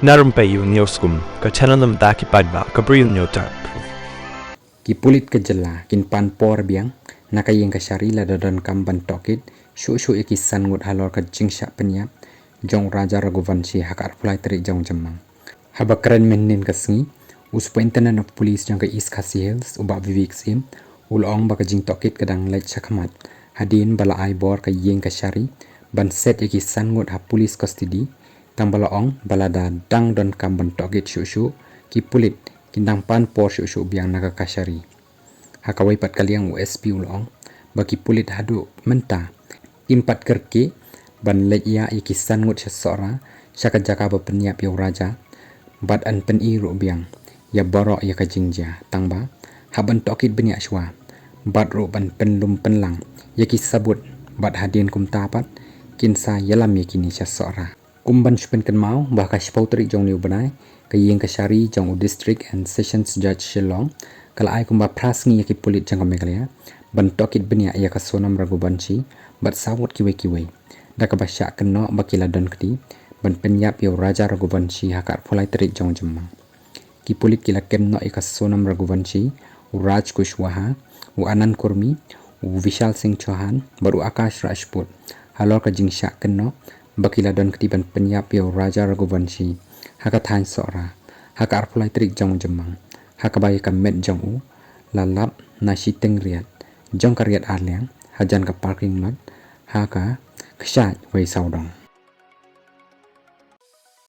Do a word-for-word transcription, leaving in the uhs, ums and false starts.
Na rympei ïa u News Kum, ka channel na bynta ki paidbah ka Bri u Newtap. Ki pulit ka jylla kin pan por biang na ka ïing kashari lada donkam ban tohkit shuh shuh ïa ki san ngut halor ka jingshah pynïap jong u Raja Raghuvanshi ha ka arphew lai tarik jong u Jymmang. Haba kren mynhynnin ka sngi, u Superintendent of Police jong ka East Khasi Hills, u Bah Vivek Syiem, u la ong ba ka jingtohkit ka dang leit shakhmat hadien ba la ai bor ka ïing kashari ban set ïa ki san ngut ha police custody, tang ba la ong ba lada dang donkam ban tohkit shuh shuh, ki pulit kin dang pan por shuh shuh biang na ka kashari. Ha kawei pat ka liang, u S P u la ong ba ki pulit haduh mynta kim pat kyrkieh ban leit ïa ïa ki san ngut sha Sohra, sha ka jaka ba pynïap ïa u Raja, bad yn pyni ruh biang ïa baroh ïa ka jingjia, tang ba hap ban tohkit bniah shuwa bad ruh ban pynlum pynlang ïa ki sabut, bad hadien kumta pat kin sa ïalam ïa kine sha Sohra. Kum ban shu pynkynmaw ba ha ka shiphew tarik jong une u bnai, ka ïing kashari jong u District and Sessions Judge Shillong ka la ai kumba phra sngi ïa ki pulit jong ka Meghalaya ban tohkit bniah ïa ka Sonam Raghuvanshi bad saw ngut kiwei kiwei, da kaba shah kynnoh ba ki la don kti ban pynïap ïa u Raja Raghuvanshi ha ka arphew lai tarik jong u Jymmang. Ki pulit ki la kem noh ïa ka Sonam Raghuvanshi, u Raj Kushwaha, u Anand Kurmi, u Vishal Singh Chauhan bad u Akash Rajput halor ka jingshah kynnoh ba ki la don kti ban pynïap ïa u Raja Raghuvanshi ha ka thaiñ Sohra ha ka arphew lai tarik jong u Jymmang, ha kaba ïa ka met jong u la lap na shiteng riat jong ka riat arliang hajan ka parking lot ha ka kshaid Wei Sawdong.